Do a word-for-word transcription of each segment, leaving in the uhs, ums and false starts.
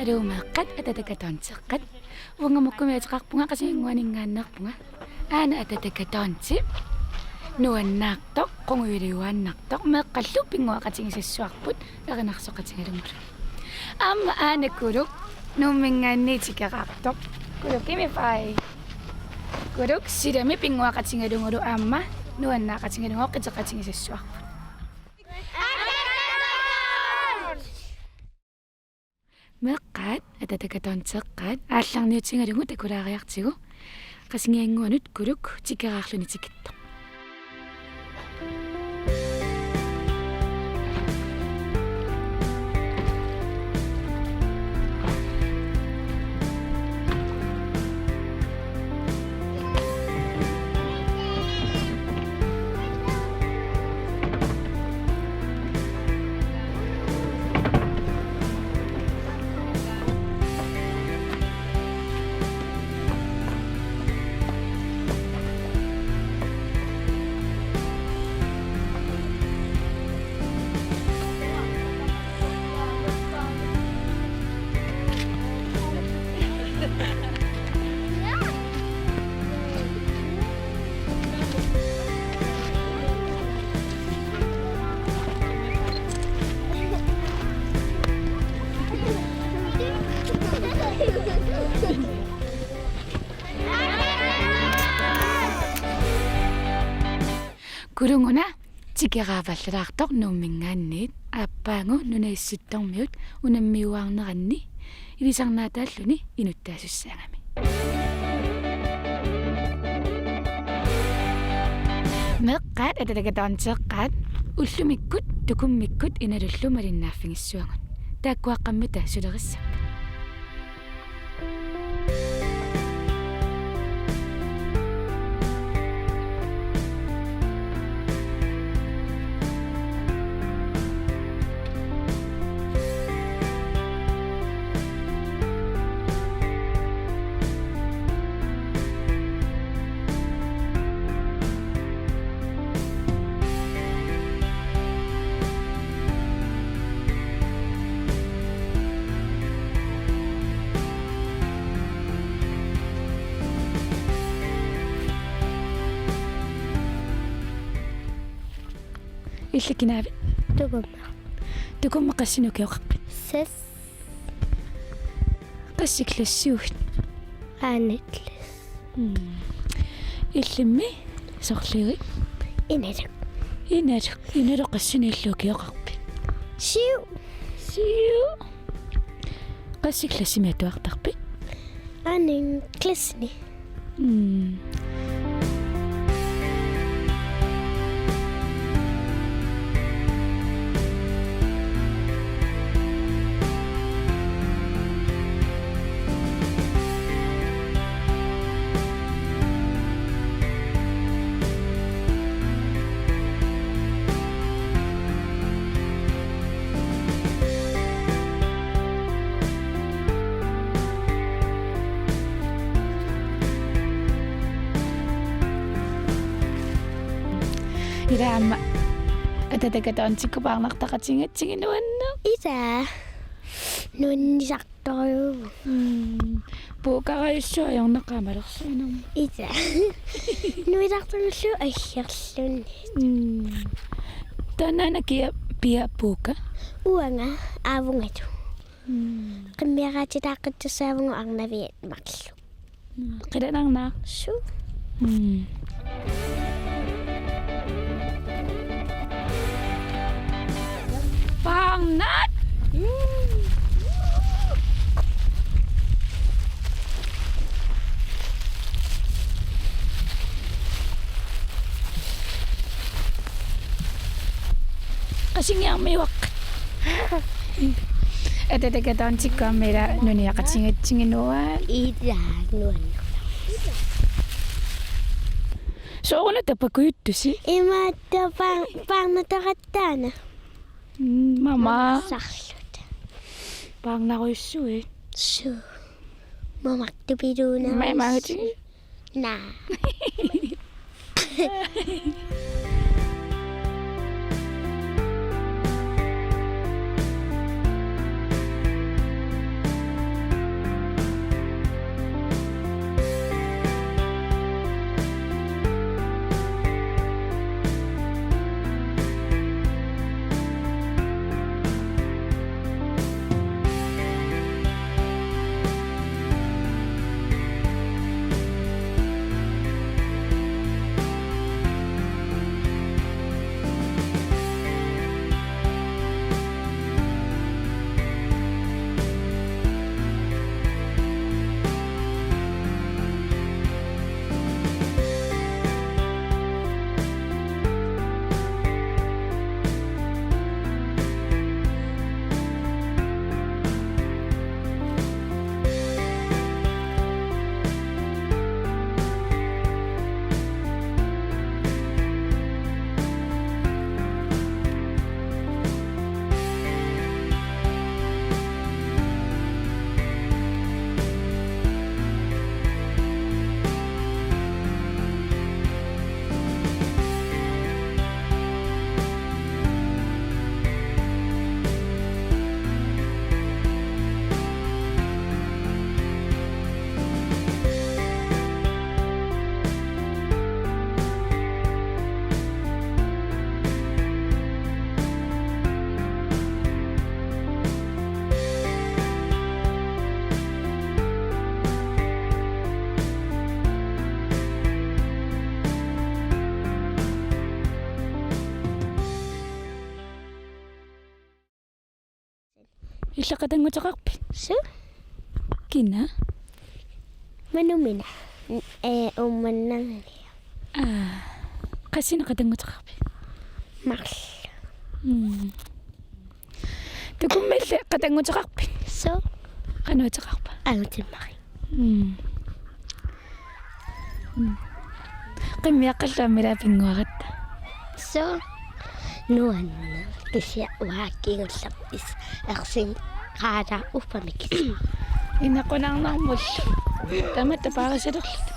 Aluu meeqqat, Atataka Tonseqqat. Uanga Mukkumiut ateqarpunga, Qasigiannguaninngaanneerpunga. Aana Atataka Tonse nuannaartoq, qungujulioraannaartoq, meeqqallu pinnguaqatigisassuarput erinarsoqatigalugulu. Aamma aana Kuluk Nuumminngaanniit tikeraartoq. Kuluk, giv mig five. Kuluk silami pinnguaqatigalugulu aamma nuannaaqatigalugu qiteqatigisassuarput. Meeqqat, Atataka Tonseqqat, aallarniutigalugu takulaariartigu, Qasigiannguanut Kuluk tikeraarluni tikittoq. Kuluk una tikeraavallalaartoq Nuumminngaanniit, aappaagu nunasissittormiut unammiuaarneranni ilisarnaataalluni inuttaasussaagami. Meeqqat, Atataka Tonseqqat, ullumikkut Tukummikkut Inalullu malinnaaffigissuagut. Taakkuaqqammita sulerissapput? Illit kinaavit? Tukumma. Tukumma, qassinik ukioqarpit? Ses. Qassit klassiugit? Aana klasse. Mm. Illimmi sorliit? Inaluk. Inaluk. Inaluk, qassinik illit ukioqarpit? Syv. Syv. Qassit klassimi atuartarpit? Aana klassini. Mm. Ila aamma Atataka Tonsekkut paarnartaqatigigatsigit nuanneq? Ila. Nuannisartorujuuvoq. Mm. Puukkarajussuaq ajornaqaaq malersuinermut. Ila. Nuilartugullu aggerluni. Mm. Taannaana kia pia puukka? Uanga aavungalu. Mm. Qimmiaraatitaaqqittussaavunga arnaviat marluk. Mm, qilanaarnaa. Suu. Mm. Paarnat. Mm. Qasigiarmiuaq. Atataka Tonsekkut aamma ila nuniaqatigigatsigit nuann? Ila nuann. Sooruna tapakujuttusi? Imaattoq pa-, paarnatoqattaana. Mm, mama. Sarluta. Paarnarujussuit? Suu. Mamartupiluunaruis. Mai maagati? Naa. Illit qatannguteqarpit? Suu. Kina? Manumina. N-, ee, Uummannarniaq. Aa. Qassinik qatannguteqarpit? Marluk. Mm. Tukummi illit qatannguteqarpit? Suu. Qanoq ateqarpa? Angutimmari. Mm. Mm. Qimmiaqqallu aamma ilaa pinnguaratta. Suu. Nuanneq. Kisianni uanga kingulleq is-, ersin qaala uppamik. Inaqunarnarmullu. Tamatta paarisalerluta.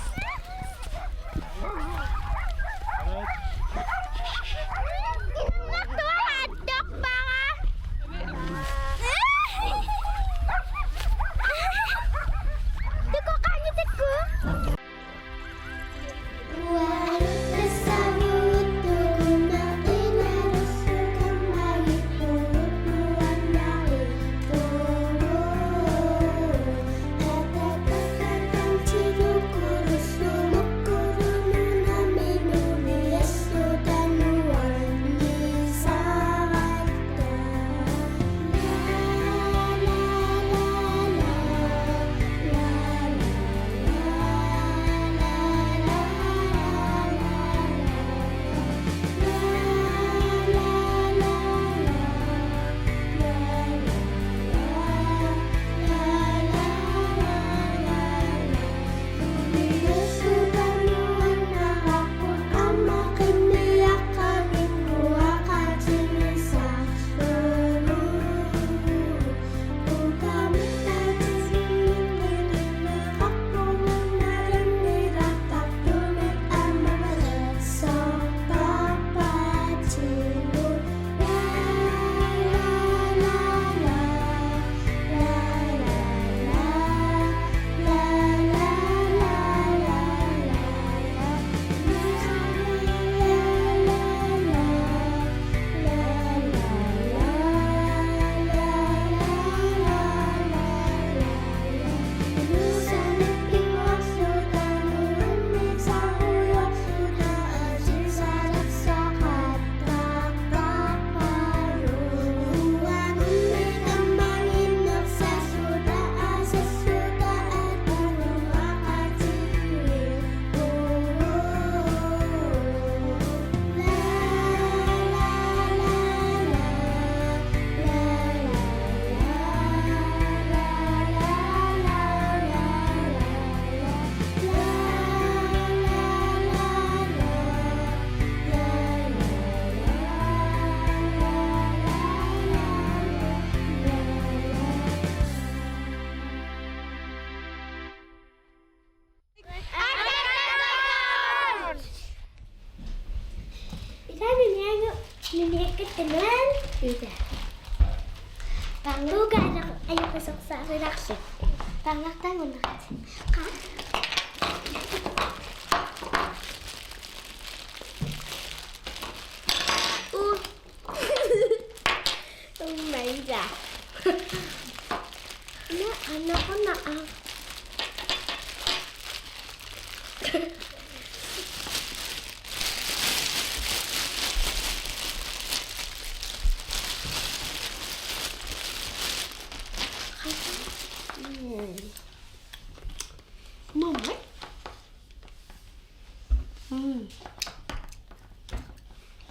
Ila niniagu, niniakkatta nuan. Ila. Pangluga ajoq-, ajoqusersaarilaarluni. Pangartangunnerat. Qa-, u. Oh my God. No, I'm not gonna, uh, Mm. Mama. Mm.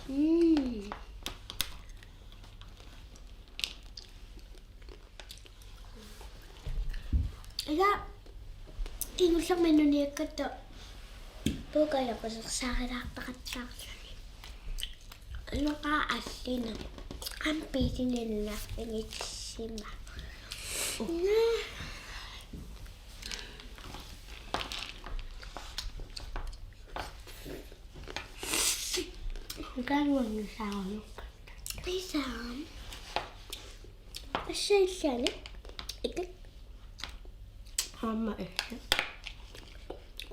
Mm. Ila kingullermik nuniakkatta puuka ajoqusersaarilaartaqattaarluni. Anoqaa allina. Aamma piisinninnarfigissima. Ukaluanni saanukka. Qisam. Assailluani. Ikit. Aamma issa.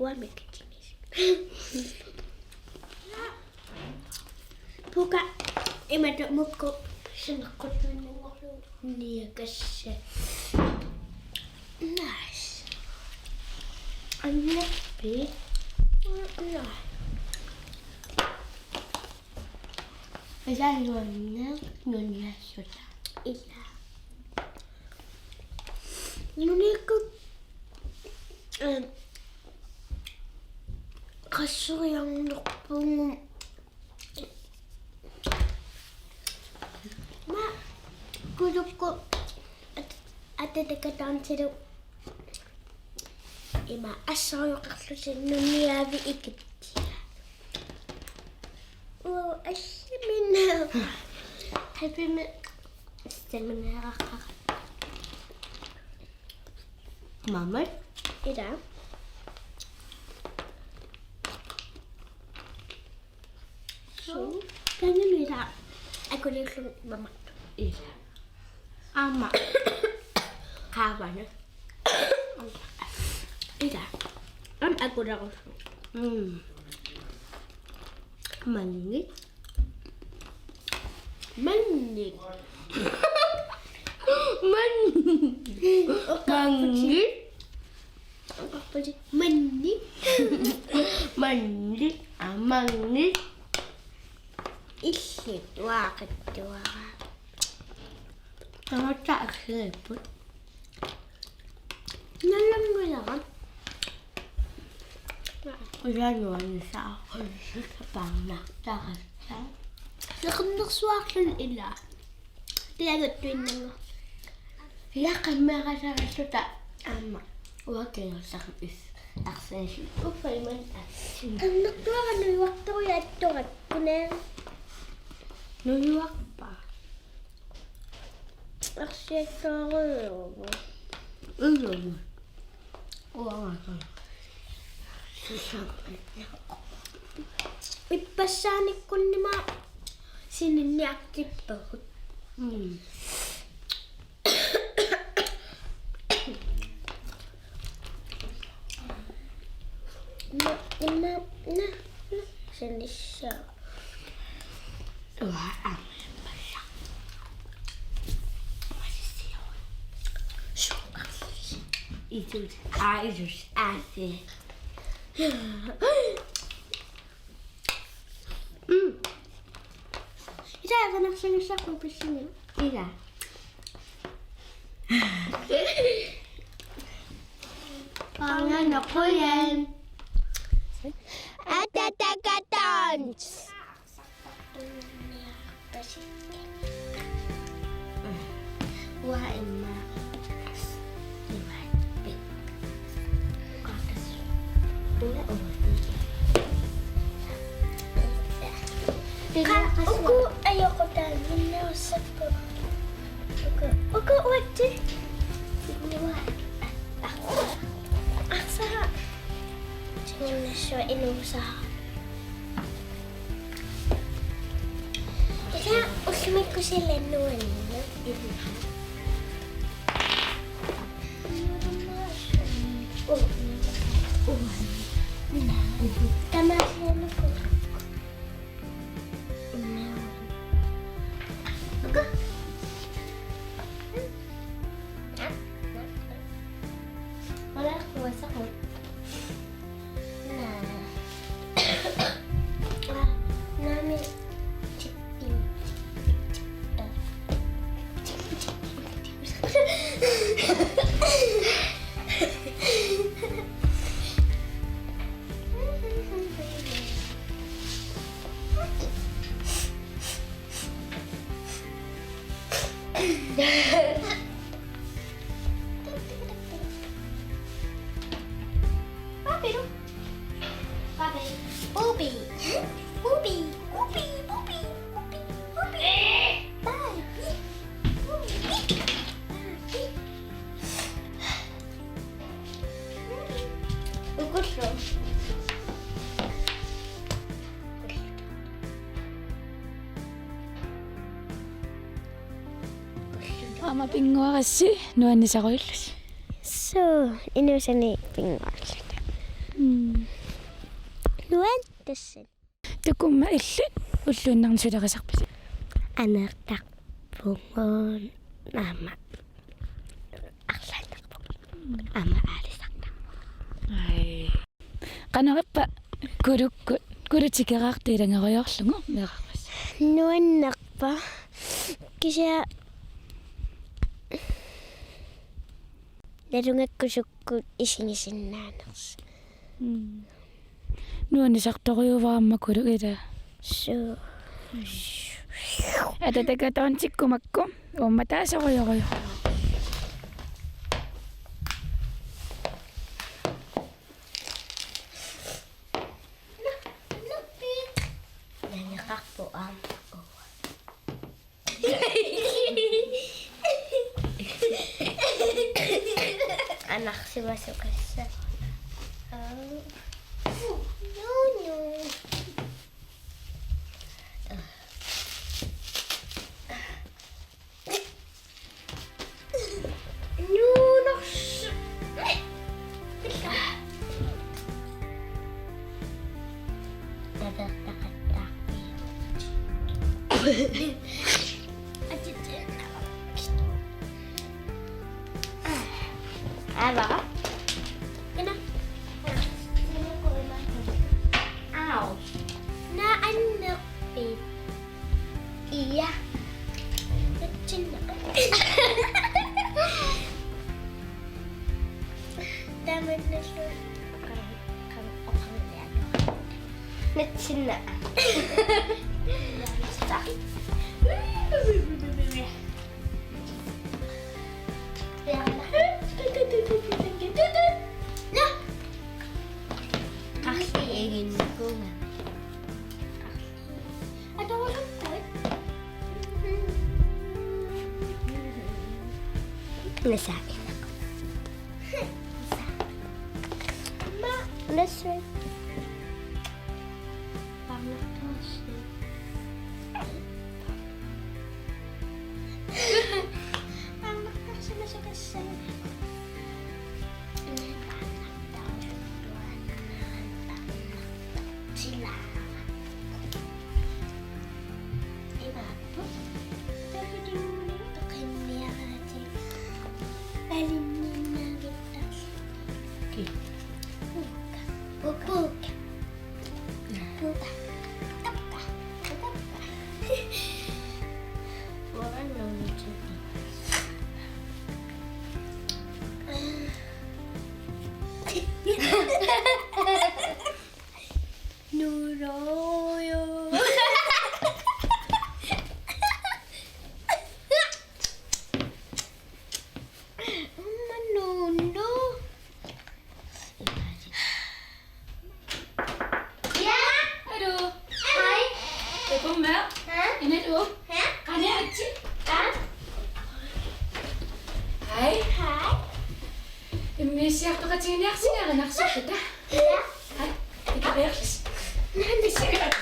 Uamik. Puuka imatut mukku sineqquttuinnanngorlugu. Niakassa. Nice. Annerpi. Nice. Isannuanna nuniassuta. Ila. Nunikkut, eh, qasseriarnerpugut. Ima Kulukkut at-, Attack on Titansilu ima assarioqarlutik nuniaavik ikittiaat. Uu, assimina. Happy me-, stamina. Mamma. Ida. So, taanna ila akuliulluni mamma. Ila. Aamma. Qaavani. Ila. Aamma akuliulluni. Mm. Mannik. Mannik. Mannik. Mannik. Oqarputit manni. Manni, aa, manni. Illit uaqittuara. Tamatta assigiipput. Nalanngulara. Ujanuanisa. Paarnartarassa. Seqinnersuarluni ila. Tiagattuinnanga. Ila qammeerasarassuta aamma. Uakiussaq is. Arsenal. Uffa iman assin. Qannertuara nujuartorujaattorakkuna. Nujuarpa? Arsiattorujuugu. Ujuugu. Uanga. Ippassaanikkut ima sininniartippagut. Mm. Ima, ima, na, na, sinissaa. Uanga. Isus, aa, isus, aa, se. Mm. Ila, qanarsinissaqqu pissimi. Ila. Qanganaqqujan. Attack on Titan. Uanga immaqa. Immaqa. Una uanga. Qa-, uku ajoqutaa minnerussappu. Uku, uku uatsi. Uanga. Arsa. Sinunnassua inuusaa. Ila ullumikkut sila nuanneq. Tamaasianuku. Pupi. Pupi. Pupi. Pupi. Pupi. Pupi. Pupi. Pupi. Ukullu. Aamma pinnguarassi nuannisaruillusi. Suu, inuusani pinnguarluta. Mm. Nuann tassani. Takuuk, illit ulluinnarni sulerisarpisi? Aneertarpugut aamma arlaannarpugut aamma aalisartarpugut. Ai. Qanoq ippa Kulukkut, Kulukkut tikeraartut ilanngueriarlugu meerarpassuit? Nuannerpoq. Kisianni Nalugakku sukkut isigisinnaanersut. Mm. Nuannisartorujuuvoq aamma kulu ila. Suu. Atatakatoontikku makku. Uummataasorujorujoq. Nangeqarpoq aamma. Anarsimasukassaaq. No, no. Nuuners. Tapertaqattaarpiuk. Aavara. Ina. Au. Naa annerpit. Ia. Natsinna. Tamannalu. Qan, qan, oqarniarlugu. Natsinna. Qarli iginnikuugami. Atorusuppugut. Nasai. Amma nasai. Parnartorsi. Parnartorsimasukassaaq. Sila. Imaappoq. Takutunni toqinniaratik. Alinninnaavittaq. Ki. Puukka. Puukka. Puukka. Puukka. Puukka. Uanga nuunutsittu. Nuuroyo. Umma nuunnu. Ja. Hallo. Hej. Velkommen med. Hej. Ina du? Hej. Kan jeg ikke? Ja. Hej. Hej. Jamen, jeg ser, du kan tænke jer, at jeg er nok så fedt. Ja. Hej. Det kan være, hvis... Nej, det ser jeg.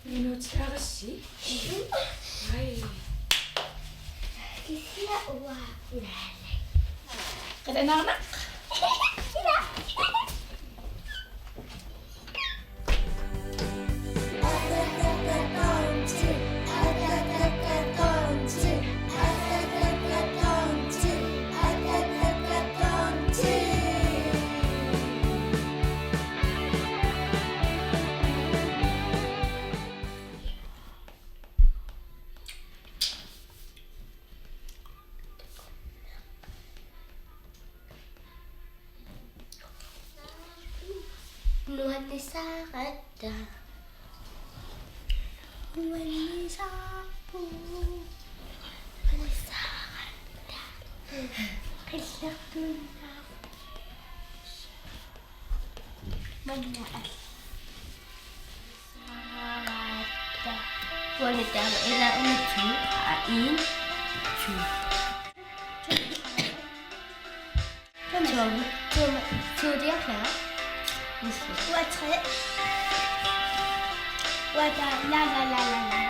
Minut karassi. Ai. Kisianni uanga. Qilanaarnaq. Nuannisaratta. Nuannisarpu. Nuannisaratta. Qillertuinnaa. Manna al-. Uani taama ila una to, a, en, to. To, to, to, to, det er klar. Uani tre. Uani la, la, la, la, la.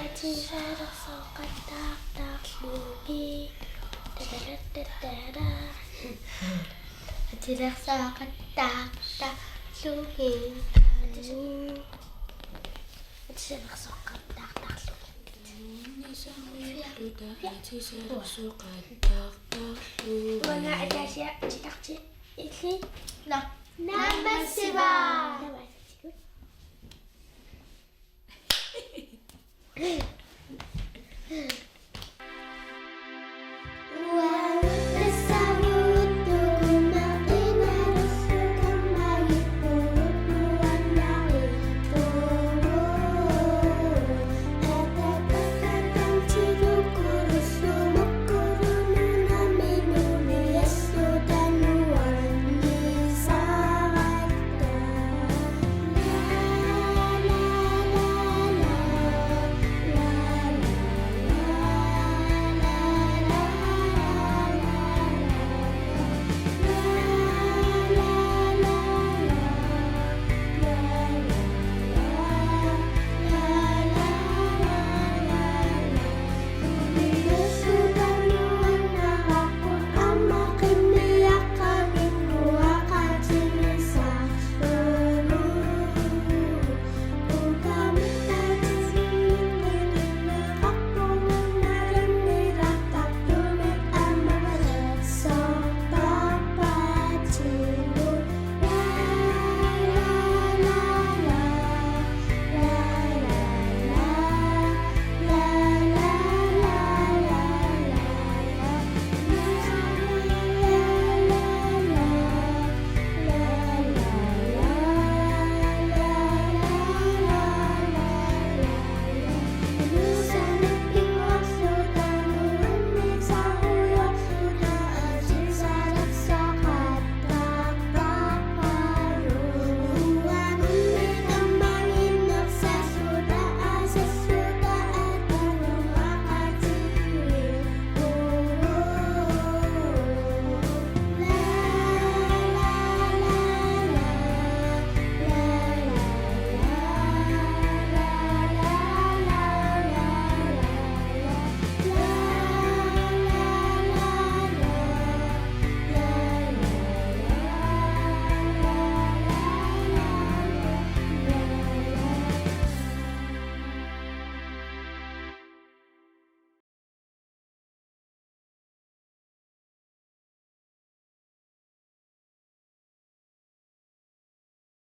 Atilersoqattaartarlugit. Tadadadadada. Atilersoqattaartarlugit. Atilersoqattaartarlugit. Uanga ataaseq titarti illit. Nå. Naammassivaat.